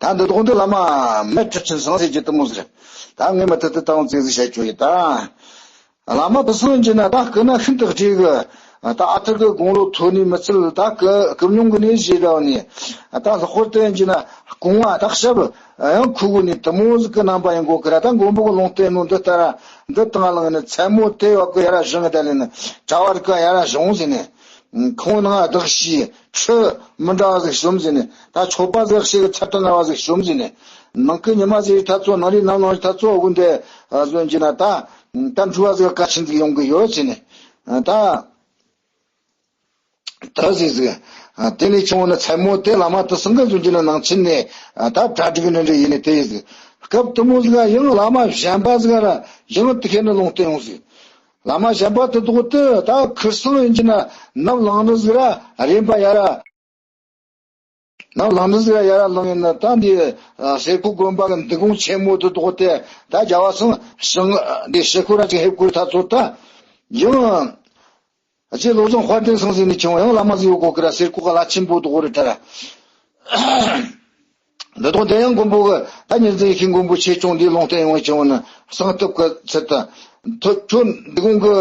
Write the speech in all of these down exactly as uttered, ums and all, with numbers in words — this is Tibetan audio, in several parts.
ད་འདི་དག་འདི་བླ་མ་མེད་གྲུབ་ཆེན་སངས་རྒྱས་ཀྱི་དུ་མོ་ཟེར། ད་ངས་མུ་མཐུད་དུ་ད་འོང་ཙིག་ཟིག་བཤད་རྒྱུ་ཡིན་ད། བླ་མ་དུ་སང་གྱི་ན་ད་སྐུ་ན་ཤིན་ཏུ་བགྲེས་གི། ད་ཨ་ཐུར་གི་དགུང་ལོ་མཐོ་ནི་མི་ཚད་ད་སྐུ་སྐུ་མྱོང་གི་ནས་བཞེས་ད་ནི། ད་ལྷག་པར་དུ་ཡིན་གྱི་ན་སྐུ་ངོ་ད་ཞབས་ཡང་ཁུ་གུ་ནི་དུ་མོ་ཟིག་གི་རྣམ་པ་ཡིན་གོ་གི་ར། ད་མགོན་པོ་གི་ལུང་བསྟན་ནོ་འདི་ལྟར་འདི་དང་བླངས་ནི་མཚན་མོ་དེ་བ་གི་ཡ་ར་བཞེངས་ད་ལེ་ནི་གྲྭ་བ་རིགས་ཀ་ཡ་ར་བཞེངས་ཟེར་ནི། ཁོང་ནང་བདག་ཤི་ཁྲི་མི་འདྲ་བ་ཟིག་ཤོམ་ཟེར་ནས། ད་ཆོས་པ་ཟིག་ཤི་གི་ཚད་གྲངས་ལྔ་བ་ཟིག་ཤོམ་ཟེར་ནས། ནང་གི་ཉི་མ་ཟིག་ཐ་ཚོ་ནང་རི་ནང་ནང་ཐ་ཚོ་དགོན་དེ་བཟོ་གྱི་ན་ད་ད་འགྲུལ་བ་ཟིག་ག་ཆེན་ཟིག་ཡོང་གི་ཡོད་ཟེར་ནས། ད་ད་ཟིག་ཟིག་དེ་ནས་ཆུང་བ་ན་མཚན་མོ་དེ་བླ་མ་དུ་སང་གི་བཟོ་གྱི་ན་ནང་ཆེན་ནས་ད་གྲ་སྒྲིག་ནི་འདྲ་ཡིན་ནས་དེ་ཟིག་སྐབས་དུ་མོ་ཟིག་ཡང་བླ་མ་གཞན་པ་ཟིག་ར་ཡང་དེ་ཁེ་ནི་ལུང་བསྟན་ཡོང་ཟིག་བླ་མ་གཞན་པ་དེ་དག་དེ་ད་ཁིར་སང་ཡིན་གྱི་ན་ནམ་ལངས་ནི་ཟིག་ར་རིམ་པ་ཡ་ར། ནམ་ལངས་ནི་ཟིག་ར་ཡ་ར་ལངས་ཡིན་ན་ད་འདི་ཨ་སེར་ཁོག་དགོན་པ་གི་འདུ་ཁང་ཆེན་མོ་དེ་དག་དེ་ད་རྒྱལ་བ་སང་ཞིང་འདི་ཤི་ཁོ་ར་ཅིག་ཧེབ་ཁོ་ད་ཚོ་ད་ཡང་རྗེ་བློ་བཟང་དཔལ་ལྡན་སང་ཟེར་ནི་ཆུང་ཡང་བླ་མ་ཟིག་ཡོད་གོ་གི་ར། སེར་ཁོག་གི་བླ་ཆེན་པོ་དེ་དག་རེ་ད་ར། འདི་དག་དེ་ཡང་མགོན་པོ་གི་ད་ཉེར་འཛིན་ཡེ་ཤེས་མགོན་པོ་ཆེ་ཆུང་འདིའི་ལུང་བསྟན་ཡོང་བའི་ཆུང་ནི་གསང་ཐུབ་ཀྱི་ཚུལ་དུ། ཐོ་ཁྱོད་འདི་གུང་གི་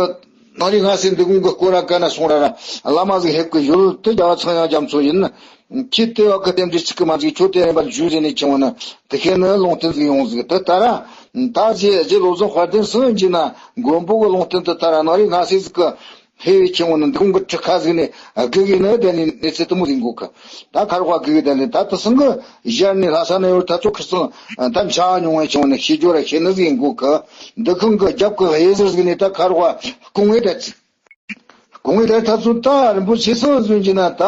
ནང་རི་ང་སེ་འདི་གུང་གི་སྐོར་ར་ག་ན་སོང་ར་ར་བླ་མ་ཟིག་ཧེབ་ཀྱི་ཡུལ་དུ་རྒྱལ་བ་ཚངས་དབྱངས་རྒྱ་མཚོ་ཡིན། ཁྱེད་དེ་བ་གི་རྟེན་འབྲེལ་ཚིག་གི་མ་འཇིག་ཁྱོད་དེ་རིམ་པར་བཞུགས་ཟེར་ནས་ཆུང་ནི་དེ་ཁེ་ནི་ལུང་བསྟན་ཟིག་ཡོང་ཟིག་དུ་ལྟ་ར། ད་རྗེ་རྗེ་བློ་བཟང་དཔལ་ལྡན་སང་ཡིན་གྱི་ན་མགོན་པོ་གི་ལུང་བསྟན་དུ་ལྟ་ར་ནང་རི་ང་སེ་ཟིག་གི་ཧེ་བའི་ཁྱེད་ངོ་ནི་འདི་གུང་གི་གྲུ་ཁ་ཟིག་ནས་སྒུག་གི་ནི་དེ་ནི་གནས་ཚུལ་དུ་མོ་ཟིག་འགོ་ཁ། ད་ཁ་རོག་སྒུག་གི་དེ་ནི་ད་དུ་སང་གི་ཡར་ནས་ལྷ་ས་ནས་ཡོར་ད་ཚོ་ཁིར་སང་ད་འཇའ་མྱོང་བའི་ཁྱེད་ངོ་ནི་ཤེས་རྒྱུ་ར་ཤེས་ནི་ཟིག་འགོ་ཁ། འདི་གུང་གི་རྒྱབ་གི་གཡས་ཟུར་ཟིག་ནས་ད་ཁ་རོག་སྐུང་བའི་ད་ཚིག་སྐུང་བའི་ད་ད་ཚོ་ད་རིན་པོ་ཆེ་སང་ཟིན་གྱི་ན་ད་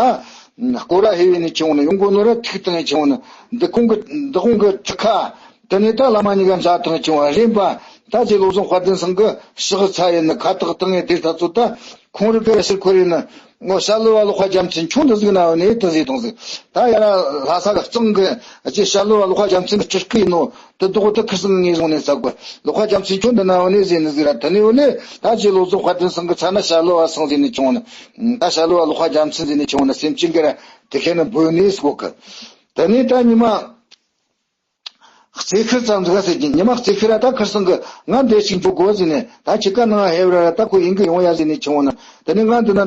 སྐོར་ར་ཧེ་བའི་ནི་ཁྱེད་ངོ་ནི་ཡོང་གོ་ནོ་ར་ཐིག་དང་ཁྱེད་ངོ་ནི་འདི་གུང་གི་འདི་གུང་གི་གྲུ་ཁ། དེ་ནས་ད་བླ་མ་གཉིས་ཀ་མཇལ་ཐང་བྱུང་བ་རིམ་པ། ད་རྗེ་བློ་བཟང་དཔལ་ལྡན་ཚང་གི་ཕྱག་ཚ་ཡིན་ནི་ཁ་ཐག་བཏང་ངེ་དེ་ལྟ་ཚོད་ད་ཁོང་རི་ཀ་ཕྱིར་འཁོར་ཡིན་ནི་ངོ་ཤར་ལུ་བ་ལོག་ཁ་རྒྱ་མཚན་ཁྱོད་འདི་ཟིག་ན་བ་ནི་དུ་ཟིག་དང་ཟིག་ད་ཡ་ར་ལྷ་ས་གི་གཙང་གི་རྗེ་ཤར་ལུ་བ་ལོག་ཁ་རྒྱ་མཚན་གི་སྤྲུལ་སྐུ་ཡིན་ནོ་དུ་དོག་དུ་ཁིར་སང་ངེས་བཟུང་ནས་ཟ་གོ་ལོག་ཁ་རྒྱ་མཚན་ཁྱོད་འདི་ན་བ་ནི་ཟིག་ནི་ཟིག་ར་དུ་ནི་བ་ནི་ད་རྗེ་བློ་བཟང་དཔལ་ལྡན་ཚང་གི་ཚ་ན་ཤར་ལུ་བ་སང་ཟིག་ནི་ཁྱོད་ནི་ད་ཤར་ལུ་བ་ལོག་ཁ་རྒྱ་མཚན་ཟིག་ནི་ཁྱོད་ནི་སེམས་ཅན་གི་ར་དེ་ཁེ་ནི་བོད་ནི་ཟིག་གོ་གི་དེ་ནས་ད་ཉི་མ། རྩེ་ཁུར་ཙམ་ཟིག་ཟེར་གྱིན་ཉི་མ་རྩེ་ཁུར་ར་ད་ཁིར་སང་གི་ང་འདི་ཞིག་འཇུག་དགོས་ཟེར་ནས་ད་ཁྱི་ཀ་ནང་ཧེ་བ་ར་ད་ཁོ་ཡིན་གི་ཡོང་ཡ་ཟེར་ནས་ཆུང་བ་ན་དེ་ནས་ང་འདི་ན་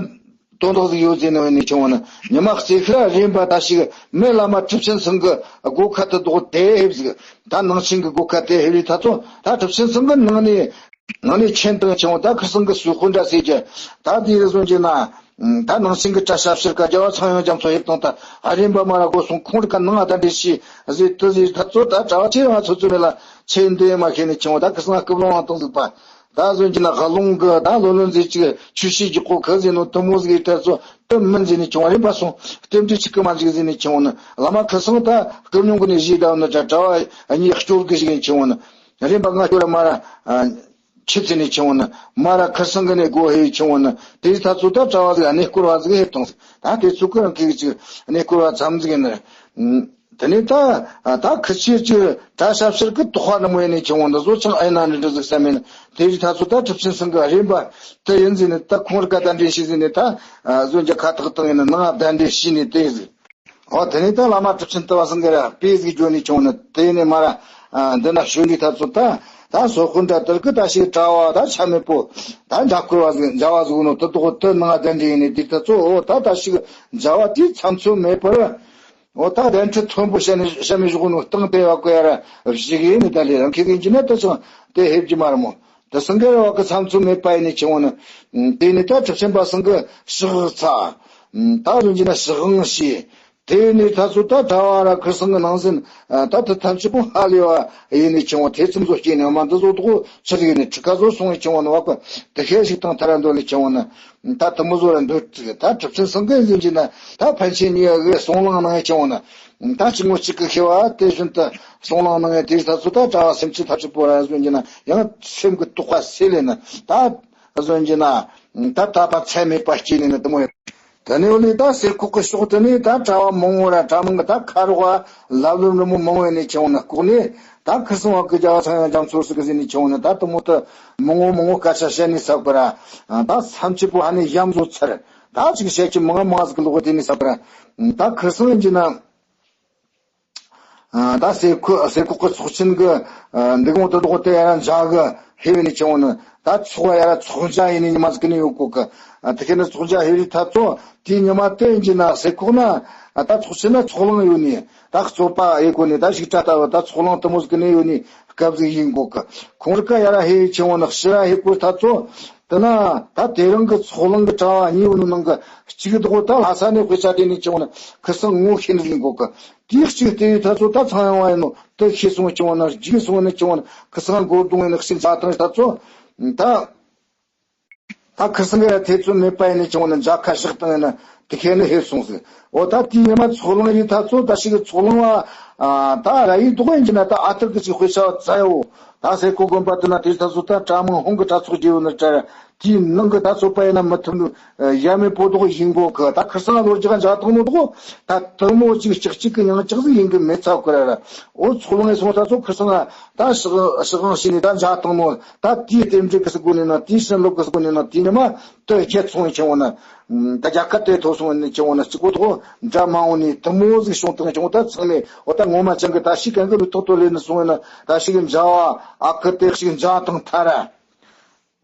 དོན་དག་ཟིག་ཡོད་ཟེར་ནས་བས་ནས་ཆུང་བ་ན་ཉི་མ་རྩེ་ཁུར་ར་རིམ་པ་ད་ཞིག་མེ་བླ་མ་གྲུབ་ཆེན་ཚང་གི་སྒོ་ཁ་དུ་ལྡོག་དེ་ཧེབ་ཟིག་ད་ནང་ཆེན་གི་སྒོ་ཁ་དེ་ཧེབ་རི་ད་ཚོ་ད་གྲུབ་ཆེན་ཚང་གི་ནང་ནས། ནང་ནས་ཆེན་དང་ཆུང་ད་ཁིར་སང་གི་སུ་ཁོ་འདྲ་ཟེར་གྱི། ད་དེ་རེ་ཟུང་གྱི་ན། ད་ནང་ཆེན་གི་གྲྭ་ཞབས་ཕྱིར་ཀ་རྒྱལ་བ་ཚངས་དབྱངས་རྒྱ་མཚོ་ཡིབ་དང་ད་ཨ་རིམ་པ་མ་ར་སྒོ་སོང་ཁོང་རི་ཀ་ནང་ཨ་ད་འདྲེ་ཤི་ཟེར་དུ་ཟེར་ད་ཚོ་ད་གྲྭ་བ་ཆེ་ང་ཚོ་ཚོ་མེད་ལ་ཆེ་འདི་མ་ཁེ་ནས་ཆུང་ད་ཁིར་སང་སྐུ་ལོང་བ་དང་ཟིག་པ། ད་ཟུང་གྱི་ན་ཧ་ལོང་གི་ད་ལོ་ལོན་ཟེར་ཅིག་ཆུ་ཤི་གི་ཁོ་ཁ་ཟེར་ནོ་དུ་མོ་ཟིག་ད་ཚོ་དུ་མིན་ཟེར་ནས་ཆུང་རིམ་པ་སོང་རྟེན་འབྲེལ་ཆིག་གི་མ་འཇིག་ཟེར་ནས་ཆུང་ནི་བླ་མ་ཁིར་སང་ད་སྐུ་མྱོང་གི་ནས་བཞེས་ད་ནི་གྲྭ་བ་གཉིས་སྐྱོར་གི་ཞིག་ཡིན་ཆུང་ནི། རིམ་པ་ང་ཁྱོད་ར་མ་ར། ཆི་ཚེ་ནས་ཆུང་བ་ན་མ་ར་ཁར་སང་གི་ནས་སྒོ་ཧེ་ཆུང་བ་ན་དེ་ད་ཚོ་ད་གྲྭ་བ་ཟིག་གནས་སྐོར་བ་ཟིག་ཧེ་བཏང་ཟིག་ད་དེ་ཚོ་ཀུན་རང་ཁེ་གི་ཅིག་གནས་སྐོར་བ་ཙམ་ཟིག་ཡིན་ནི། དེ་ནས་ད་ད་ཁི་ཆེ་ཅིག་གྲྭ་ཞབས་ཕྱིར་གི་དོགས་པ་ནི་མོ་ཡེ་ནས་ཆུང་བ་ན་བཟོ་ཆང་ཨེ་ན་ནི་འདྲ་ཟིག་བསམ་ཡིན་དེ་ད་ཚོ་ད་གྲུབ་ཆེན་སང་གི་རིམ་པ་དེ་ཡིན་ཟིག་ནི་ད་ཁོང་ར་ཀ་ད་འདྲེན་ཤེས་ཟིག་ནི་ད་བཟོ་འཇའ་ཁ་ཐག་བཏང་ཡིན་ནི་ནང་ད་འདྲེན་ཤེས་ནི་དེ་ཟིག་འོ་དེ་ནས་ད་བླ་མ་གྲུབ་ཆེན་དུ་བ་སང་གི་ར་དཔེ་ཟིག་བརྗོད་ནས་བྱུང་ནི་དེ་ནས་མ་ར། འདི་ན་ཞོན་ནི་ད་ཚོ་ད་ད་སོ་ཁོ་འདྲ་དེར་གི་ད་ཞིག་གྲྭ་བ་ད་ཆ་མེད་པོ་ད་འཇའ་སྐོར་བ་ཟིག་འཇའ་བ་ཟིག་ནོ་དུ་དོག་དུ་ནང་གདན་འདྲེན་ནས་དེ་ད་ཚོ་འོ་ད་ད་ཞིག་འཇའ་བ་དེ་མཚམས་ཚོད་མེད་པར་འོ་ད་གདན་ཁྲི་མཐོན་པོ་བཤད་ནས་བཤད་མི་བཞུགས་ནོ་སྟེང་དེ་བ་གོ་ཡ་ར་བཞིག་ཡིན་ནི་ད་ལས་རང་ཁེ་གིན་གྱི་ན་ད་ཚོ་དེ་ཧེབ་ཀྱི་མ་ར་མོ། དེ་སང་གི་ར་བ་གི་མཚམས་ཚོད་མེད་པ་ཡིན་ནི་ཆུང་བ་ནི། དེ་ནི་ད་གྲུབ་ཆེན་པ་སང་གི་ཕྱག་ཚ། ད་རུང་གྱི་ན་ཕྱག་དབང་བྱས། དེ་ནས་ད་ཚོ་ད་གྲྭ་བ་ར་ཁར་སང་གི་ནང་ཟིན་ད་དུ་ཐམས་ཅད་པོ་ཧ་ལས་བ་ཡིན་ནི་ཆུང་བ་དེ་ཙམ་བཟོ་སྐྱེས་ནས་མ་འདི་བཟོ་དོག་ཚུར་ཡིན་ནི་ཁྲི་ཁ་བཟོ་སོང་བའི་ཆུང་བ་ནི་བ་ཀ་དེ་ཤེས་ཞིག་དང་ཐ་ར་འདོད་ལས་ཆུང་བ་ནི། ད་དུ་མོ་བཟོ་ར་འདོད་ད་གྲུབ་ཆེན་སང་གི་ཟིན་གྱི་ན་ད་ཕན་ཆད་ཉེ་བའི་གསུང་ལང་ནང་ཆུང་བ་ནི། ད་གཅིག་ངོ་གཅིག་གི་ཤེས་བ་དེ་བཞིན་དུ་གསུང་ལང་ནང་དེ་ད་ཚོ་ད་གྲྭ་བ་སེམས་ཅན་ཐམས་ཅད་པོ་ར་ཟོན་གྱི་ན་ཡང་སེམས་ཀྱི་དོགས་པ་སེལ་ལེ་ནི་ད་ཟོན་གྱི་ན་ད་ད་པ་ཚད་མེད་པ་སྐྱེས་ནས་ནི་དུ་མོ་ཡོད། དེ་ནས་འོ་ལས་ད་སེར་ཁོག་གི་ཕྱོགས་དེ་ནས་ད་གྲྭ་བ་མང་བོ་ར་གྲྭ་མང་གི་ད་ཁ་རོག་བ་ལབ་ལོ་རི་མོ་མང་བོ་ནས་ཆུང་ནི་ལྐོག་ནས་ད་ཁར་སང་བ་གི་རྒྱལ་བ་ཚངས་དབྱངས་རྒྱ་མཚོ་སི་གི་ཟིན་ནས་ཆུང་ནི་ད་དུ་མོ་ད་མང་བོ་མང་བོ་སྐད་ཆ་བཤད་ནས་ས་གི་ར་ད་མཚམས་ཅི་པོ་ཧ་ནས་ཡམ་བཟོ་ཚར་ད་ཅིག་བཤད་ཀྱི་མང་མང་ཟིག་གི་ལོག་དེ་ནས་ས་གི་ར་ད་ཁར་སང་ཡིན་གྱི་ན། ད་སེ་ཁོ་སེ་ཁོག་གི་ཚོགས་ཆེན་གི་འདུག་འོང་དུ་འདུག་དེ་ཡ་ར་འཇག་གི་ཧེ་བས་ནས་ཆེ་བོ་ནི་ད་ཚོགས་ཡ་ར་ཚོགས་འཇག་ཡིན་ནི་ཉི་མ་ཟིག་ནི་ཡོད་གོ་གི། དེ་ཁེ་ནི་ཚོགས་འཇག་ཧེ་རི་ཐ་ཚོ་དེའི་ཉི་མ་དེ་ཡིན་གྱི་ན་སེ་ཁོག་ན་ད་ཚོགས་ཆེན་ན་ཚོགས་ལངས་ཡོད་ནི་ད་རྩོད་པ་ཡེ་གོ་ནི་ད་ཞིག་གྲ་ལྟ་བུ་ད་ཚོགས་ལངས་དུ་མོ་ཟིག་ནི་ཡོད་ནི་སྐབས་ཟིག་ཡིན་གོ་གི། ཁོང་རི་ཀ་ཡ་ར་ཧེ་ཆེ་བོ་ནི་ཕྱི་ར་ཧེ་གོ་ཐ་ཚོ། དེ་ན་ད་དེ་རིང་གི་ཚོགས་ལངས་ཀྱི་གྲྭ་བ་གཉིས་བོ་ནི་ནང་གི་གཅིག་འདུག་ད་ལྷ་ས་ནས་དཔེ་ཆ་དེ་ནས་ཆེ་བོ་ནི་ཁི་སང་ངོ་ཤེས་ནི་ཡིན་གོ་གི། དེའི་གཅིག་དེའི་ཐ་ཚོ་ད་ཚང་ཡོང་བ་ཡིན་ནོ་དེ་ཤེས་སོང་ཆེ་བོ་ནི་རྒྱུགས་སོང་ནི་ཆེ་བོ་ནི་ཁི་སང་སྒོ་རྡུང་ཡིན་ནི་ཤིན་ཛ་ཐང་ཐ་ཚོ། ད་ད་ཁི་སང་གི་ཐེ་ཚོམ་མེད་པ་ཡིན་ནི་ཆེ་བོ་ནི་འཇག་ཁ་ཤག་བཏང་ཡིན་ན་དེ་ཁེ་ནི་ཧེ་སོང་ཟིག་འོ་ད་དེའི་ཉི་མ་ཚོགས་ལངས་ཡིན་ཐ་ཚོ་ད་ཞིག་གི་ཚོགས་ལངས་བ་ད་ར་ཡིན་འདུག་ཡིན་གྱི་ན་ད་ཨ་ཐུར་གི་ཅིག་དཔེ་ཆ་བ་བཙལ་ཡོ། ད་སེ་ཁོ་དགོན་པ་དེ་ན་དེའི་ཐ་ཚོ་ད་གྲྭ་མང་ཧོང་གི་གྲྭ་ཚོགས་རྒྱས་ཡོད་ནི་གྲྭ། དེའི་ནང་གི་ད་ཚོད་པ་ཡིན་ན་མི་ཐུབ་ནི་ཡ་མེད་པོ་དོག་ཡིན་གོ་གི། ད་ཁིར་སང་ལོ་རྒྱག་འཇག་ཐང་ནོ་དོག་ད་དུ་མོ་གཅིག་ལྕགས་གཅིག་གི་ཡང་ལྕགས་ཟིག་ཡིན་གི་མེད་ཚ་གི་ར་ར། འོ་ཚོགས་ལངས་སོང་ད་ཚོ་ཁིར་སང་ད་ཤི་ཤི་གང་ཤི་ནི་ད་འཇག་ཐང་ནོ་ད་དེའི་རྟེན་འབྲེལ་གི་སི་གོ་ནི་ན་དེའི་སྲིན་ལོ་གི་སི་གོ་ནི་ན་དེའི་ཉི་མ་དུ་ཁྱད་ཚོང་ཆེ་བོ་ན་ད་རྒྱ་གར་དེ་ཐོ་སོང་ནི་ཆེ་བོ་ན་གཅིག་གོ་དོག་འདྲ་མ་འོང་ནི་དུ་མོ་ཟིག་བྱུང་ཐང་ཆེ་བོ་ད་ཚང་མེད། འོ་ད་ངོ་མ་ཅང་གི་ད་ཤི་གང་གི་ལུས་ཐོག་ཏོ་ལེ་ནི་སོང་ན་ད་ཤི་གི་འཇག་བ་ཨ་ཁུ་དེ་ཤི་གི་འཇག་ཐང་ཐ་ར།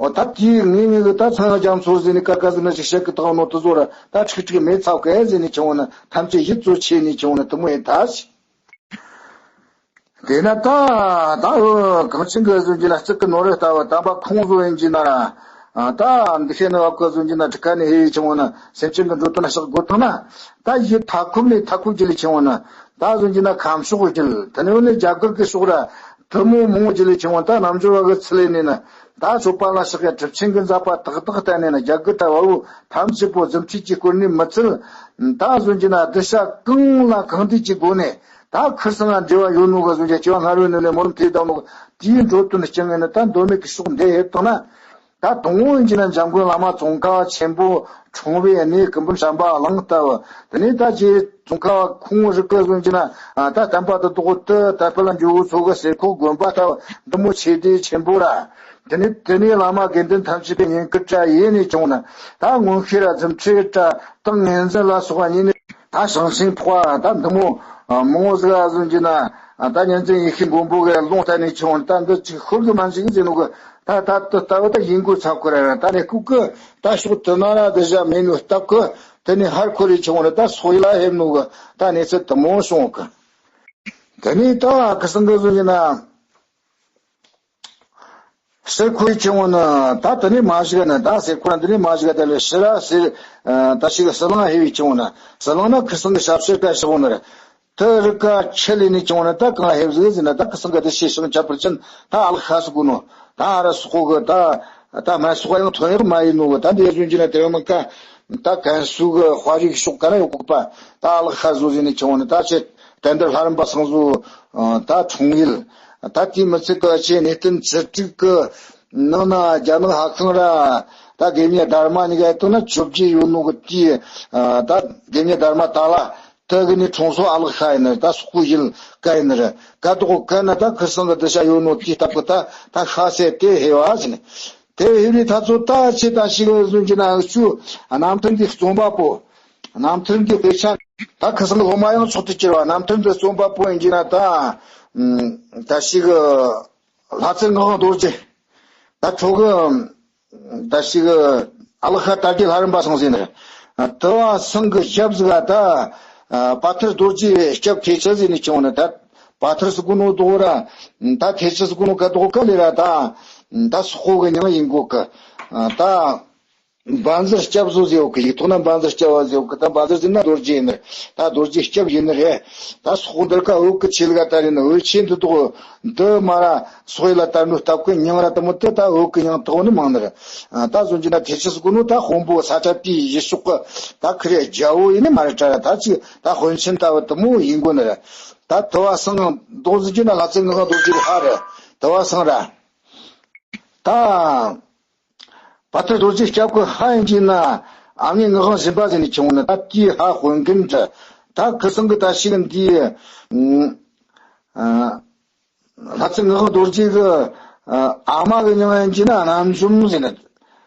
འོ་ད་དེའི་ངེས་ངེས་གི་ད་ཚང་རྒྱ་མཚོ་ཟེར་ནས་ཀ་ཀ་ཟེར་ན་ཅིག་བཤད་གི་དང་ནོ་དུ་ཟོ་ར་ད་ཁྲིག་ཁྲིག་མེད་ཚ་གས་ཟེར་ནས་ཆུང་བ་ན་ཐམས་ཅད་ཡིད་གཙོ་ཆེ་ནས་ཆུང་བ་ན་དུ་མོ་ཡིན་ད་ཞིག་དེས་ན་ད་ད་འོ་གངས་ཅན་གི་ཟོན་གྱི་ན་གཙུག་གི་ནོར་རེ་ལྟ་བུ་དམ་པ་ཁོང་བཟོ་ཡིན་གྱི་ན་ར་ད་འདི་ཤེས་ནི་བ་ཀོ་ཟོན་གྱི་ན་ཁྲི་ཁ་ནས་ཧེ་ཡི་ཆུང་བ་ན་སེམས་ཅན་གི་འགྲོ་དོན་ན་བཤགས་དགོས་ཐང་ན་ད་ཡི་མཐའ་འཁོབ་ནས་མཐའ་འཁོབ་ཀྱི་ལས་ཆུང་བ་ན་ད་ཟོན་གྱི་ན་ཁམས་ཕྱོགས་ཀྱི་དེ་ནས་འོ་ནས་རྒྱ་གར་གི་ཕྱོགས་ར། དུ་མོ་མོ་ཇི་ལི་ཆེ་བོ་ད་རྣམ་འབྱོར་བ་གི་ཚུལ་ལས་ནས་ན་ད་ཆོས་པ་ལ་ཕྱག་གི་གྲུབ་ཆེན་གི་མཛད་པ་དག་དག་བསྟན་ནས་ན་རྒྱ་གི་གྲྭ་བ་བོ་ཐམས་ཅད་པོ་རྫུ་འཕྲུལ་གྱི་སྐོར་ནས་མི་ཚུལ་ད་གཟོད་ཀྱི་ན་གདུལ་བྱ་གང་ལ་གང་འདུལ་གྱི་སྒོ་ནས་ད་ཁུར་སང་ང་འབྲེལ་བ་ཡོད་ནོ་ག་གཟོད་ཀྱི་སྐྱེ་བ་སྔ་རོལ་ནས་ལས་མོ་རུམ་ཐེ་དང་ནོ་དེའི་འགྲོ་དོན་སྐྱེ་ངེས་ནི་ད་མདོ་མེད་ཀྱི་ཕྱོགས་འདི་ཧེ་བཏང་ན། ད་དང་པོ་ཡིན་གྱི་ན་འཇམ་མགོན་བླ་མ་ཙོང་ཁ་བ་ཆེན་པོ་འཁྲུངས་པའི་གནས་ཀུན་འབུམ་བྱམས་པ་གླིང་ལྟ་བུ། དེ་ནས་ད་རྗེ་ཙོང་ཁ་བ་ཁོང་རིག་གི་གསུངས་ཀྱི་ན་ད་བསྟན་པ་དུ་ཐོག་ཏུ་དར་སྤེལ་ལ་འཇུག་ཚོ་གི་ཟེར་ཁོག་དགོན་པ་ལྟ་བུ་འདི་མོ་ཆེ་དེ་ཆེན་པོ་ར། དེ་ནས་དེ་ནས་བླ་མ་དགེ་འདུན་ཐམས་ཅད་པའི་ཉེན་ཁུར་བཀྲ་ཡེ་ནས་བྱུང་ན་ད་མངོན་ཤེས་ར་རྫུ་འཕྲུལ་བཀྲ་ཏིང་ངེ་འཛིན་ལ་སོགས་པ་ཉིད་ནས། ད་ཞང་ཞུང་ཕོ་བ་ད་འདི་མོ་མང་བོ་ཟིག་ག་ཟུང་གྱི་ན་ད་ཉན་ཙན་ཡེ་ཤེས་མགོན་པོ་གི་ལུང་བསྟན་ནས་ཆུང་ད་འདི་ཅིག་ཤོར་གི་མ་འཇིག་ཟེར་ནོ་གི་ད་ད་ད་ལྟ་བུ་ད་ཡིན་དགོས་ཚ་ཁོ་ར་ད་ནས་ཁུག་གི་ད་ཕྱོགས་དུ་ན་ར་དེ་བཞག་མེད་ནོ་སྟབས་གི་དེ་ནས་ཧར་ཁོ་རེ་ཆུང་ར་ད་སོ་ཡི་ལ་ཧེབ་ནོ་གི་ད་གནས་ཚུལ་དུ་མོ་བྱུང་གི་དེ་ནས་ད་གི་སང་གི་ཟུང་གྱི་ན། སེ་ཁོའི་ཆུང་བ་ནི་ད་དེ་ནས་མ་ཞིག་ནི་ད་སེ་ཁོ་ར་འདི་ནས་མ་ཞིག་དེ་ལས་ཕྱི་ར་སེ་ད་ཞིག་ཟི་ལིང་ཧེ་བའི་ཆུང་བ་ནི་ཟི་ལིང་ན་ཁི་སང་གི་ཞབས་ཕྱི་སྐད་ཞིག་འོང་ནི་རེད། དེ་རི་ཀ་ཆི་ལི་ནི་ཆུང་བ་ནི་ད་གང་ཧེ་བཟི་ཟི་ན་ད་ཁི་སང་གི་དེ་ཤེས་ཤིང་ཆ་པུར་ཅན་ད་ཨ་ལ་ཁ་སུ་གུ་ནོ་ད་ཨ་ར་སུ་ཁོ་གི་ད་ད་མ་སུ་ཁ་ཡང་ཐོན་ཡག་མ་ཡིན་ནོ་གི་ད་འདི་ཟུན་གྱི་ན་དེ་ཡང་མ་ཀ་ད་གན་སུ་གི་དཔའ་རིག་ཤོག་ག་ན་ཡོད་གོ་པ་ད་ཨ་ལ་ཁ་སུ་ཟི་ནི་ཆུང་བ་ནི་ད་ཆེ། དེ་འདིར་ལྷ་རམས་པ་སངས་རྒྱས་ད་འཁྲུངས་ཡུལ། ད་དེའི་མི་ཚེ་གི་ཆེས་གནས་བརྟན་ཚུལ་ཁྲིམས་ཀྱི་ནང་ན་རྒྱ་ནག་ཧ་ཁང་ར་ད་དགེ་བསྙེན་སྡར་མ་གཉིས་ཀ་ཡིན་ན་བཅོ་བརྒྱད་ཡོད་ནོ་གི་དེའི་ད་དགེ་བསྙེན་སྡར་མ་ད་ལ་དེ་གི་ནི་འཁྲུངས་སོ་ཨ་ལགས་ཤ་ཡིན་ནི་ད་སོག་པོ་ཡུལ་ཀ་ཡིན་ནི་རེད། ཀ་དོག་ཀ་ན་ད་ཁུར་སང་གི་དུ་ཤ་ཡོད་ནོ་དེའི་སྟབས་ཀྱི་ད་ད་ཤ་ཟེར་དེ་ཧེ་བ་ཟིན་ནི་དེ་ཧེ་བའི་ད་ཚོ་ད་ཆེ་ད་ཞིག་ཟུན་གྱི་ན་ཆུ་རྣམ་ཐར་འདི་རྩོམ་པ་པོ། རྣམ་ཐར་འདི་དཔེ་ཆ་ད་ཁ་སང་གི་སློབ་མ་ཡང་མཆོག་ཏུ་གྱུར་བ་རྣམ་ཐར་འདི་རྩོམ་པ་པོ་ཡིན་གྱི་ན་ད་ད་ཞིག་ལྷ་རྩེ་ངག་དབང་རྡོ་རྗེ་ད་ཁྲོ་གི་ད་ཞིག་ཨ་ལ་ཁ་དར་རྒྱས་ལྷ་རམས་པ་སངས་ཟིན་ནི་དུ་བ་སང་གི་ཞབས་ཟིག་ད་པ་ཐར་རྡོ་རྗེ་སྐྱབས་ཐེ་ཆ་ཟིན་ནི་ཆུང་ནི་ད་པ་ཐར་སུ་གུ་ནོ་དོ་ར་ད་ཐེ་ཆ་སུ་གུ་ནོ་ཀ་དོ་ཀ་ལེ་ར་ད་ད་སོག་པོ་གི་མྱིང་ཡིན་གོ་གི་ད། བཛྲ་སྐྱབས་བཟོ་ཟེར་ཡོད་གི་ཡིག་ཐོག་ན་བཛྲ་སྐྱབས་བ་ཟེར་ཡོད་གི་ད་བཛྲ་ཟེར་ན་རྡོ་རྗེ་ཡིན་ནི་རེད། ད་རྡོ་རྗེ་སྐྱབས་ཡིན་ནི་རེད། ད་སོག་འདིར་ཀ་འོད་ཀྱི་ཆེ་ལ་ཀ་ད་རེད་ནི་འོད་ཆེན་འདི་དོག་འདི་མ་ར་སོག་ཡིན་ལ་ད་ནུ་སྟབས་ཀྱི་མྱིང་ར་ད་མོ་དེ་ད་འོད་ཀྱི་མྱིང་དོག་ནི་མང་ནི་རེད། ད་གཟོད་ཀྱི་ན་ཐེ་ཆི་སུ་གོ་ནོ་ད་དཔོན་པོ་ས་ཆ་དེའི་ཡེ་ཤོག་གི་ད་ཁི་རེ་རྒྱལ་བོ་ཡིན་ནི་མ་རེད་དྲ་ར་ད་ཅི་ད་དཔོན་ཆེན་ལྟ་བུ་དུ་མོ་ཡིན་དགོ་ནི་རེད། ད་དུ་བ་སང་རྡོ་ཟེར་གྱི་ན་ལྷ་རྩེ་ངག་དབང་རྡོ་རྗེ་ཧ་རེད་དུ་བ་སང་ར། ད། བ་ཐར་རྡོ་རྗེ་སྐྱབས་ཀྱི་ཧ་ཡིན་གྱི་ན་ཨ་མྱེས་ངག་དབང་སྦྱིན་པ་ཟེར་ནས་བྱུང་ནི་ད་དེའི་ཧ་དཔོན་རྒན་འདྲ། ད་ཁི་སང་གི་ད་ཞིག་འདིའི་ལྷ་རྩེ་ངག་དབང་རྡོ་རྗེ་གི་ཨ་མ་གི་མྱིང་ཡིན་གྱི་ན་རྣམ་འཇོམས་ཟེར་ནི།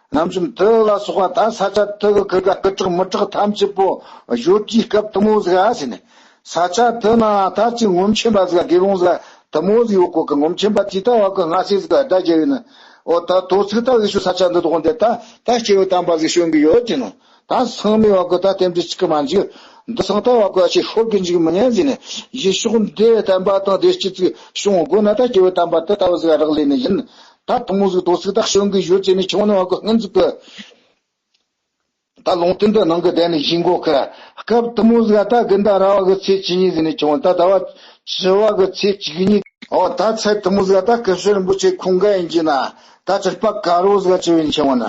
རྣམ་འཇོམས་དུ་ལ་སོགས་པ་ད་ས་ཆ་དུ་གི་ཁི་ག་སྐུ་དྲག་མི་དྲག་ཐམས་ཅད་པོ་བཞོ་དཀའི་སྐབས་དུ་མོ་ཟིག་ཨ་ཟེར་ནི། ས་ཆ་དེ་ན་ད་ཅིག་ངོམ་ཆེན་པ་ཟིག་དགེ་སློང་ཟིག་དེ་མོ་ཟིག་ཡོད་གོ་གི། ངོམ་ཆེན་པ་དེ་ད་བ་གི་སྔ་སེ་ཟིག་བརྡ་རྒྱབ་ཡོད་ནི། འོ་ད་དོ་ཚིག་ད་གི་ཤུ་ས་ཆ་འདི་དོག་འདི་ད་ད་སྐྱེ་བོ་དམ་པ་ཟིག་བྱོན་གི་ཡོད་ཅེ་ནོ། ད་ཚང་མས་བ་གི་ད་རྟེན་འབྲེལ་གཅིག་གི་མ་འཇིག། འདི་ཚང་ད་བ་གི་ཅིག་ཤོར་གི་འཇིག་མི་ཉན་ཟེར་ནས། ཡེ་ཤོག་འདི་བསྟན་པ་དང་བདེ་སྐྱིད་ཅིག་བྱུང་དགོས་ན་ད་སྐྱེ་བོ་དམ་པ་དེ་ལྟ་བུ་ཟིག་རག་ལས་ནི་ཡིན། ད་དེ་མོ་ཟིག་དོ་ཚིག་ད་བྱོན་གི་ཡོད་ཅེ་ནས་ཁྱོང་ནི་བ་གི་སྔོན་ཟིག་གི། ད་ལུང་བསྟན་འདི་ནང་གི་བསྡད་ནས་ཡིན་གོ་གི། སྐབས་དེ་མོ་ཟིག་ད་དགུན་ཟླ་ར་བ་གི་ཚེས་བཅུ་གཉིས་ཟིག་ནས་ཁྱོང་ད་ཟླ་བ་བཅུ་བ་གི་ཚེས་བཅུ་གཉིས། འོ་ད་ཚེས་དེ་མོ་ཟིག་ད་སྐུ་ཞབས་རིན་པོ་ཆེ་ཁོང་ག་ཡིན་གྱི་ན། ད་ཚེས་པ་དཀར་པོ་ཟིག་བྱས་ཡིན་ཁྱོང་ན།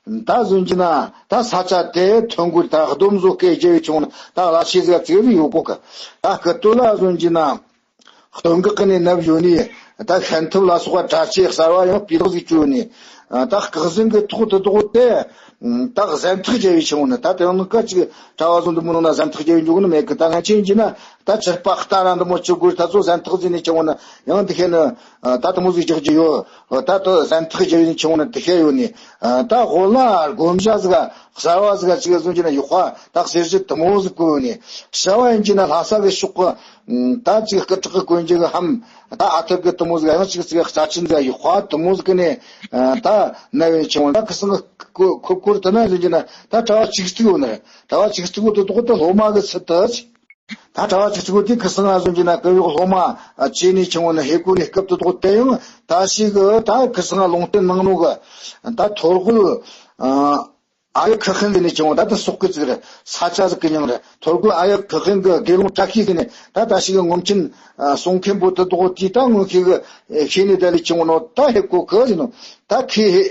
ད་བཟོ་གྱི་ན་ད་ས་ཆ་དེ་ཐོན་གོ་ད་སྡོམ་བཟོ་སྐད་རྒྱབ་ཡི་ཁྱོང་ན་ད་ལ་ཆེ་ཟིག་བརྩེགས་ཟིག་ཡོད་གོ་གི། ད་སྐུ་སྟོད་ལ་བཟོ་གྱི་ན། སྟོན་ཀ་ཀི་ནས་ནབ་ཡོད་ནི། ད་ཤན་ཐབས་ལ་སོགས་པ་གྲྭ་ཆས་གསར་བ་ཡང་སྤུས་དག་ཟིག་བཅོས་ནི། ད་སྐག་ཟན་གི་ཐོག་ཏུ་དོག་དེ། ད་གཟན་ཐག་རྒྱབ་ཡི་ཆུང་ནི། ད་དེ་ནི་ཀ་ཅིག་གྲྭ་བ་ཚོ་འདི་མོ་ནང་ན་གཟན་ཐག་རྒྱབ་ཡི་འཇུག་ནི་མེད་གི། ད་ང་ཆེ་ཡིན་གྱི་ན། ད་ཆར་པ་ལྟ་ར་འདི་མོ་ཆུ་གུར་ད་ཚོ་གཟན་ཐག་ཟིན་ནི་ཆུང་ནི། ཡང་འདི་ཤེས་ནི། ད་དེ་མོ་ཟིག་རྒྱག་རྒྱུ་ཡོད། ད་དེ་གཟན་ཐག་རྒྱབ་ཡི་ཆུང་ནི་འདི་ཤེས་ཡོད་ནི། ད་ཧོ་ལ་དགོན་ཞྭ་ཟིག་གསར་བ་ཟིག་ཅིག་བཟོ་གྱི་ན་ཡོད་ཁ། ད་གསེར་གཞི་དེ་མོ་ཟིག་བརྐོས་ནི། བྱ་བ་ཡིན་གྱི་ན་ལྷ་ས་གི་ཕྱོགས་གི། ད་ཅིག་སྐུ་དྲག་གི་གོན་རྒྱུ་གི་ཧམ། ད་ཨ་ཐུར་གི་དེ་མོ་ཟིག་ཡང་ཅིག་ཅིག་རྩ་ཆེན་ཟིག་ཡོད་ཁ་དེ་མོ་ཟིག་གི་ནས། ད་ན་བའི་ཆུང་ད་ཁི་སང་ཁོ་ཁོ་ཁོར་དེ་ན་ཟིན་གྱི་ན་ད་གྲྭ་བ་ཆིག་སྟུག་ཡོད་ནི་རེད། གྲྭ་བ་ཆིག་སྟུག་ཡོད་དེ་དོག་དེ་སློབ་མ་གི་ཚུལ་དུ། ད་གྲྭ་བ་ཆིག་སྟུག་ཡོད་དེ་ཁི་སང་ང་ཟིན་གྱི་ན་གི་ཡོག་སློབ་མ་བྱས་ནས་ཆུང་ནི་ཧེ་གོ་ནས་སྐབས་དེ་དོག་དེ་ཡང་ད་ཞིག་གི་ད་ཁི་སང་ང་ལུང་བསྟན་གནང་ནོ་གི། ད་ཐོར་གུ། ཨ་ཡག་ཁག་ཁན་ཟེར་ནས་ཆུང་ད་ད་སོག་གི་ཚིག་རེད། ས་ཆ་ཟིག་གི་མྱིང་རེད། ཐོར་གུ་ཨ་ཡག་ཁག་ཁན་གི་དགེ་སློང་བཀྲ་ཤིས་ཟེར་ནས་ད་ད་ཞིག་གི་ངོམ་ཆེན་སོང་མཁན་པོ་དེ་དོག་དེ་ད་སྔོན་ཤེས་གི་ཤེས་ནས་ད་ལས་ཆུང་ནོ་ད་ཧེ་གོ་གི་ཟེར་ནོ། ད་ཁི་ཧེ་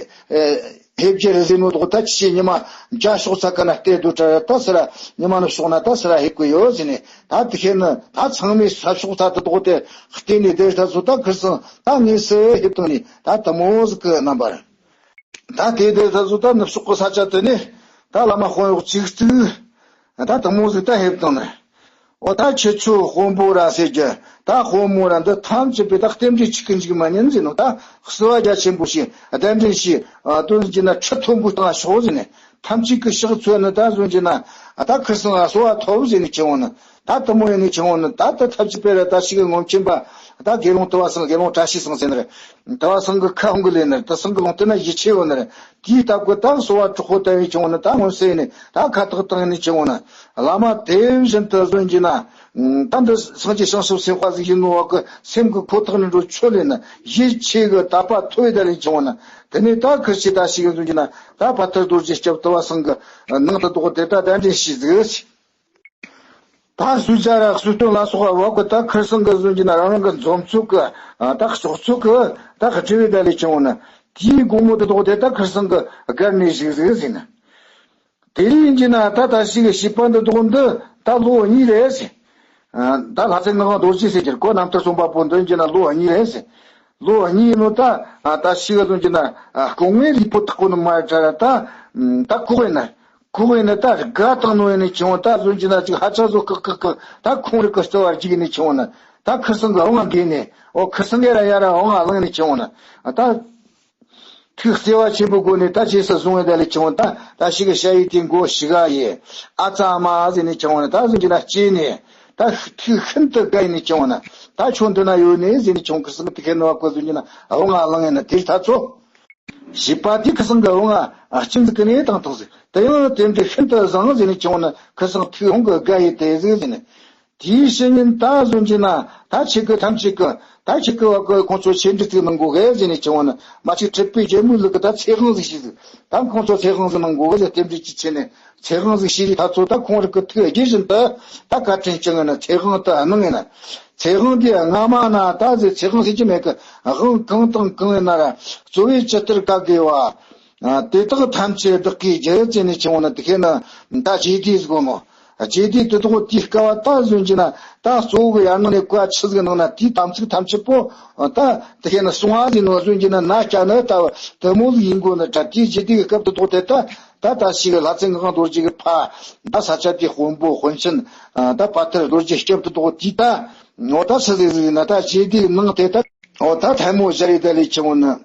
ཧེ་བརྒྱ་རེ་ཟེར་ནོ་དོག་ད་ཆི་ཉི་མ་རྒྱ་ཤོག་ཚ་ག་ན་ལྟས་དུ་དྲ་ད་སི་ར་ཉི་མ་ནུབ་ཕྱོགས་ན་ད་སི་ར་ཧེ་གོ་ཡོད་ཟེར་ནས། ད་དེ་ཤེས་ནི་ད་ཚང་མས་ས་ཕྱོགས་ཚ་དེ་དོག་དེ་བལྟས་ནས་བསྡད་ད་ཚོ་ད་ཁིར་སང་ད་ངས་སི་ཧེ་བཏང་ནས་ད་དེ་མོ་ཟིག་གི་རྣམ་པར། ད་དེ་དེ་ད་གཟོད་ད་ནུབ་ཕྱོགས་ཀྱི་ས་ཆ་དེ་ནས་ད་བླ་མ་དཔོན་གཡོག་ཅིག་བཙུགས། ད་དེ་མོ་ཟིག་ད་ཕེབས་བཏང་ནས། འོ་ད་ཁྱེད་ཚོ་དཔོན་པོ་ར་ཟེར་རྒྱུ་ད་དཔོན་མོ་ར་འདི་ཐམས་ཅད་པས་ད་རྟེན་འབྲེལ་གཅིག་གི་འཇིག་མ་ཉན་ཟེར་ནོ། ད་བསུ་བ་རྒྱ་ཆེན་པོ་ཞིག་གདན་འདྲེན་ཞིག་དོན་གྱི་ན་ཁྲི་མཐོན་པོ་བཏང་ཤོག་ཟེར་ནས། ཐམས་ཅད་ཀྱི་ཕྱག་འཚོལ་ནི་ད་བཟོ་གྱི་ན་ད་ཁིར་སང་ང་གསོལ་བ་ཐོབ་ཟེར་ནས་ཁྱེར་འོང་ནི། ད་དེ་མོ་ཡིན་ནི་ཆུང་ནི་ད་ད་ཐབས་ཀྱི་དཔེ་ར་ད་ཞིག་གི་ངོམ་ཆེན་པ་ད་དགེ་སློང་དུ་བ་སང་དགེ་སློང་བཀྲ་ཤིས་སང་ཟེར་ནི་རེད། དུ་བ་སང་གི་ཁ་ཧོང་གི་ལས་ནི་རེད། དུ་སང་གི་ལུང་དེ་ན་ཡིད་ཆེས་ཡོད་ནི་རེད། དེའི་སྟབས་ཀྱི་ད་གསོལ་བ་དྲག་པོ་བཏབ་ཡིན་ཆུང་ནི་ད་མངོན་གསལ་ནི་ད་ཁ་ཐག་བཏང་ཡིན་ནི་ཆུང་ནི། བླ་མ་དེ་བཞིན་དུ་བཟོ་གྱི་ན་ད་འདི་སངས་རྒྱས་བྱང་ཆུབ་སེམས་དཔའ་ཟིག་ཡིན་ནོ་བ་གི་སེམས་ཀྱི་ཁོ་ཐག་ནི་འགྲོ་ཆོད་ལས་ནི་ཡིད་ཆེས་གི་དད་པ་མཐོ་བའི་ད་ལས་ཆུང་ནི། དེ་ནས་ད་ཁིར་ཆེ་ད་ཞིག་ཡིན་བཟོ་གྱི་ན་ད་བ་ཐར་རྡོ་རྗེ་སྐྱབས་དུ་བ་སང་གི་ནང་དུ་དོག་དེ་ད་གདན་འདྲེན་ཞིག་ཟིག་ད་སུ་ཇ་ར་སུ་སྟོན་ལ་སོགས་པ་བབ་གི་ད་ཁིར་སང་གི་བཟོ་གྱི་ན་རང་རང་གི་འཛོམས་ཚུགས་གི་ད་ཕྱོགས་ཚུགས་གི་ད་སྤྲེལ་བའི་ད་ལས་ཆུང་ནི། དེའི་དགོང་མོ་དེ་དོག་དེ་ད་ཁིར་སང་གི་སྒར་ནས་ཞིག་ཟིག་ཟིན་ནི། དེ་རིང་གྱི་ན་ད་ད་ཞིག་གི་བྱིས་པ་འདི་དོག་འདི་ད་ལོ་གཉིས་རེད་ཟིན། ད་ལྷ་རྩེ་ངག་དབང་རྡོ་རྗེ་ཟེར་གྱི་ཁོ་རྣམ་ཐར་རྩོམ་པ་པོ་འདི་གྱི་ན་ལོ་གཉིས་རེད་ཟིན། ལོ་གཉིས་ནོ་ད་ད་ཞིག་གི་ཟོན་གྱི་ན་སྐུ་ངལ་ལུས་པོ་ཐག་པོ་ནི་མ་དྲ་ར་ད་ད་ཁོག་ཡིན་ན། ཁོ་བོས་ནི་ད་དགའ་བཏང་ནོ་ཡིན་ནི་ཆུང་ད་བཟོ་གྱི་ན་ཅིག་ཧ་ཅང་བཟོ་ཀག་ཀག་ཀག་ད་ཁོང་རིག་གི་རྩི་བར་འཇིག་ནི་ཆུང་ན་ད་ཁིར་སང་གི་འོང་ང་འགོས་ནི་འོ་ཁིར་སང་གི་ར་ཡ་ར་འོང་ང་ལངས་ནི་ཆུང་ན་ད་ཐུགས་བརྩེ་བ་ཆེན་པོ་སྒོ་ནས་ད་རྗེས་སུ་བཟུང་བའི་ད་ལས་ཆུང་ད་ད་ཞིག་གི་ཞ་ཡི་དེ་མགོ་ཞིག་ག་ཡི་ཨ་ཙ་མ་ཟེར་ནི་ཆུང་ན་ད་བཟོ་གྱི་ན་སྐྱེས་ནི་ད་ཐུགས་ཤིན་ཏུ་དགའ་ཡི་ནི་ཆུང་ན་ད་ཁྱོད་འདི་ན་ཡོད་ནི་ཟེར་ནི་ཆུང་ཁིར་སང་དེ་ཁེ་ནོ་བ་ཀོ་བཟོ་གྱི་ན་འོང་ང་ལངས་ཡི་ན་དེ་ད་ཚོ། བྱིས་པ་དེ་ཁི་སང་གི་འོང་ང་ཨ་ཅིན་ཟིག་གི་ནས་བཏང་ཐོག་ཟིག་དེ་ཡང་དེ་འདྲའི་ཤིན་ཏུ་བཟང་ཟིག་ནས་བྱུང་ན་ཁི་སང་ཐུགས་ཧོང་གི་དགའ་ཡི་དེ་ཟིག་ཟིག་ནས། དེའི་ཕྱི་ཉིན་ད་བཟོ་གྱི་ན་ད་ཁྱེད་ཀི་ཐམས་ཅད་ཀི་ད་ཁྱེད་ཀི་བ་ཀི་ཁོང་ཚོ་ཆེ་འབྲི་ཚིག་གནང་དགོ་གི་ཟིག་ནས་བྱུང་ན་མ་ཅིག་གྲུབ་པའི་རྒྱལ་མོའི་ལུགས་ཀི་ད་ཚེ་དབང་ཟིག་ཤིག་ཟིག་ད་ཁོང་ཚོ་ཚེ་དབང་ཟིག་གནང་དགོ་གི་ཟིག་དེ་འདྲའི་ཅི་ཆེ་ནས། ཚེ་དབང་ཟིག་ཤེས་རིག་ཐ་ཚོ་ད་ཁོང་རིག་གི་ཐུགས་རྗེ་བཞིན་དུ་ད་བཀའ་དྲིན་བསྐྱངས་ན་ཚེ་དབང་དུ་གནང་ངེ་ན། ཚེ་དབང་དེ་སྔ་མ་ན་ད་ཟེར་ཚེ་དབང་ཟེར་གྱི་མེད་གི། དབང་གང་དང་གང་ཡིན་ན་ར་གཙོ་བོའི་ཇི་ལྟར་བཀའ་དགོས་པ། དེ་དག་ཐམས་ཅད་བདག་གིས་རྒྱལ་ཅེས་ནས་ཆུང་ན་དེ་ཁེ་ན་ད་རྗེས་དེ་ཟིག་གོ་མོ། རྗེས་དེ་དེ་དག་དེའི་སྐབས་ད་ཟོན་གྱི་ན་ད་གཙོ་བོ་གི་ཡར་ནང་ནས་བཀའ་ཆི་ཟིག་གནང་ན་དེའི་དམ་ཚིག་ཐམས་ཅད་པོ་ད་དེ་ཁེ་ན་སོང་ཨ་ཟིག་ནོ་ཟོན་གྱི་ན་ན་སྐྱ་ན་ད་དེ་མོ་ཟིག་ཡིན་དགོས་ན་ད་དེའི་རྗེས་དེ་གི་སྐབས་དེ་དག་དེ་ད། ད་ད་ཞིག་ལྷ་རྩེ་ངག་དབང་རྡོ་རྗེ་གི་ཕ་ད་ས་ཆ་དེ་དཔོན་པོ་དཔོན་ཆེན་ད་བ་ཐར་རྡོ་རྗེ་སྐྱབས་དུ་དོག་དེ་ད་ངོ་ད་སུ་ཟིག་ཟིག་ན་ད་རྗེ་དེའི་ནང་དེ་ད་འོ་ད་ཐལ་མོ་ཞལ་རེ་ད་ལས་ཆུང་ན།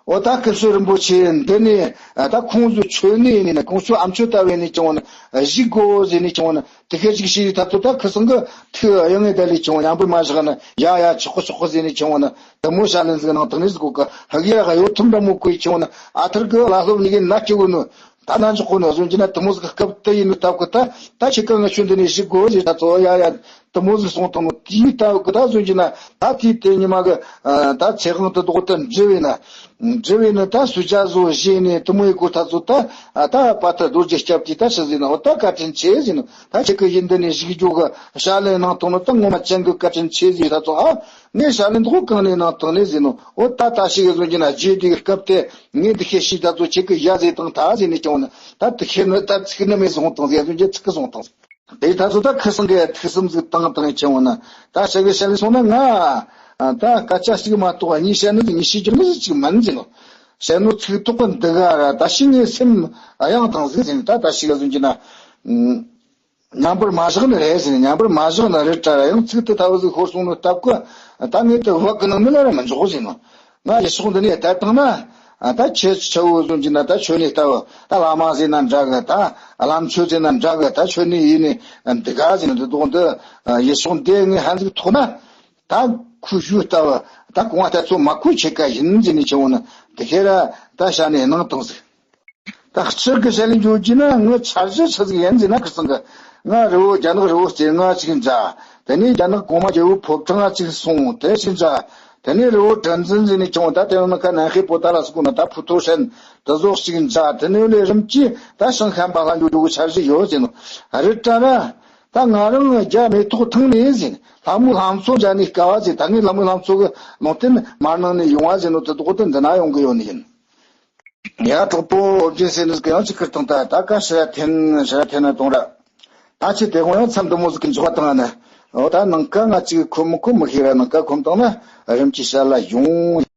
འོ་ད་སྐུ་བྱོན་རིན་པོ་ཆེ་འདི་ནས་ད་ཁོང་ཚོའི་མཆོད་གནས་ཡིན་ནི་ཁོང་ཚོའི་ཨ་མཆོད་ལྟ་བུ་ཡིན་ནི་ཀྱང་ན་བཞུགས་དགོས་ཟེར་ནི་ཀྱང་ན་དེ་ཁེ་ཅིག་ཤེས་ཡི་ད་ཚོ་ད་ཁུ་སང་གི་ཐུགས་གཡེང་ངེ་ད་ལི་ཀྱང་ཡང་པོ་མ་བཞག་ན་ཡ་ཡ་ཆོག་གི་ཆོག་གི་ཟེར་ནི་ཀྱང་ན་དེ་མོ་བྱ་ལན་ཟིག་ནང་དང་ནི་ཟིག་གོ་གི་ཧ་གི་ཡ་གཡོ་ཐུམ་འདྲ་མོ་བཀོད་ཀྱང་ན་ཨ་ཐར་གི་ལ་སློབ་ནི་གི་ན་སྐྱེ་བོ་ནོ། ད་ན་འཇོག་གོ་ནོ་བཟོ་གྱི་ན་དེ་མོ་ཟིག་སྐབས་དེ་ཡིན་ནོ་སྟབས་གི་ད་ད་ཁྱེད་ཀ་ང་ཆུ་འདི་ནས་བཞུགས་དགོས་ཟེར་ད་ཚོ་ཡ་ཡ་དེ་མོ་ཟིག་སོང་དང་ནོ་དེའི་སྟབས་གི་ད་བཟོ་གྱི་ན་ད་དེའི་དེ་ཉི་མ་གི་ད་ཚེ་དབང་དུ་དོག་ཏུ་འབྲི་བས་ན་འབྲི་བས་ན་ད་སུ་ཇ་བཟོ་བཞེས་ནས་དེ་མོ་ཡི་གོ་ད་ཚོ་ད་ད་པ་ད་རྡོ་རྗེ་སྐྱབས་ཀྱིས་ད་ཆི་ཟེར་ན་འོ་ད་བཀའ་དྲིན་ཆེ་ཟེར་ནོ་ད་ཁྱེད་ཀི་ཡིན་འདི་ནས་བཞུགས་རྒྱུ་གི་ཞལ་ལས་གནང་དང་ནོ་ད་ངོ་མ་ཅན་གི་བཀའ་དྲིན་ཆེ་ཟེར་ད་ཚོ་ཨ། ངས་ཞལ་ནི་མདོག་གང་ནས་ནང་དང་ནས་ཟིན་ནོ། འོ་ད་ད་ཞིག་གི་བཟོ་གྱི་ན་རྗེས་དེ་གི་སྐབས་དེ་ངས་འདི་ཤེས་ཤིག་ད་ཚོ་ཁྱེད་ཀྱི་ཡ་ཟེ་དང་ད་ཟིན་ནས་ཀྱང་ན་ད་དུ་ཤེས་ནི་ད་ཚིག་ནི་མེད་སོང་དང་ཟེ་བཟོ་གྱི་ཚིག་གི་སོང་དང་། དེ་ད་ཚོ་ད་ཁི་སང་གི་ཐུགས་བསམ་ཟིག་བཏང་བཏང་ཀྱང་ན་ད་ཞག་གི་ཞལ་ནི་སོང་ན་ང་ད་སྐད་ཆ་གཅིག་མ་གཏོགས་གཉིས་བཤད་ནི་ཟིག་གཉིས་ཤེས་རྒྱུ་ནི་ཟིག་གཅིག་མིན་ཟིན་ནོ། བཤད་ནོ་ཚིག་ཐོག་གི་འདི་ག་ར་ད་ཤི་ངའི་སེམས་གཡེང་དང་ཟིག་ཟིན་ད་ད་ཞིག་གི་བཟོ་གྱི་ན། མཉམ་པར་མ་བཞག་ནི་རེད་ཟེར་ནས་མཉམ་པར་མ་བཞག་ནི་རེད་དྲ་ར་ཡང་ཚིག་དེ་ལྟ་བུ་ཟིག་ཤོར་སོང་ནི་སྟབས་ཀི་ད་ངས་དེ་བག་གི་ནང་མི་ལ་ར་མི་འཇོག་ཟེར་ནོ། ང་ཡི་ཕྱོགས་འདི་ནས་བལྟས་བཏང་ན་ད་ཁྱེད་ཆ་བོ་བཟོ་གྱི་ན་ད་ཆོས་ནས་ལྟ་བུ་ད་བླ་མ་ཟེར་ན་འདྲ་གི་ད་བླ་མཆོད་ཟེར་ན་འདྲ་གི་ད་ཆོས་ནས་ཡིན་ནི་འདི་ག་ཟེར་ནི་འདི་དོག་འདི་ཡི་ཕྱོགས་འདི་ངས་ཧན་ཟིག་ཐོག་ན་ད་ཁུ་བཞུ་ལྟ་བུ་ད་གོང་ལྟ་ཚོ་མ་ཁུ་ཆེ་ཀ་ཡིན་ཟེར་ནི་ཆེ་བོ་ནི་འདི་ཁེ་ར་ད་ཤ་ནས་ནང་བཏང་ཟིག་ད་སྤྱིར་གི་བཤད་ལས་འཇོག་རྒྱུ་ན་ངའི་འཆར་གཞི་ཆི་ཟིག་ཡིན་ཟེར་ན་ཁི་སང་གི་ང་རི་བོ་རྒྱ་ནག་རི་བོ་རྩེ་ལྔ་ཅིག་མཛའ། དེ་ནས་རྒྱ་ནག་གོང་མ་རྒྱལ་པོ་ཕོ་བྲང་ང་ཅིག་སོང་དེ་ཞིག་མཛའ། དེ་ནས་རི་བོ་གྲུ་འཛིན་ཟེར་ནས་ཀྱང་ད་དེ་ནང་ཁ་ནན་ཧེ་པོ་ཏ་ལ་སོགས་ན་ད་ཕུ་ཐོ་ཧྲན་དེ་ཟོག་ཅིག་མཛའ། དེ་ནས་ལས་རིམ་གྱིས་ད་ཞིང་ཤན་པ་ལ་འཇོག་རྒྱུ་གི་འཆར་གཞི་ཡོད་ཟེར་ནོ། རི་བཀྲ་ར་ད་ང་རང་རྒྱ་མེ་ཏོག་ཐང་ནས་ཟེར་ལྷ་མོ་ལྷ་མཚོ་མཇལ་ནས་དཀའ་བ་ཟེར། ད་ངས་ལྷ་མོ་ལྷ་མཚོ་གི་ལུང་བསྟན་མར་ནང་ནས་ཡོང་བ་ཟེར་ནོ་དེ་དོག་དེ་འདི་ན་ཡོང་གི་ཡོད་ནི་ཡིན། ཡ་གྲོགས་པོ་ཨོ་རྒྱན་ཟེར་ནི་ཟིག་ཡང་ཅིག་ཁུར་དང་ད་ད་ཀ་ཤི་ར་འཐེན་ཤི་ར་འཐེན་ན་གཏོང་ར། ད་ཆི་དེ་དགོང་ཡང་མཚམས་འདི་མོ་ཟིག་གི་འཇོག་པ་དང་ནི། འོ་ད་ནང་ཀ་ང་ཅིག་ཁོམ་མི་ཁོམ་མི་ཤེས་ར་ནང་ཀ་ཁོམ་དང་ན་རིམ་གྱིས་ཤ་ལ་ཡོང་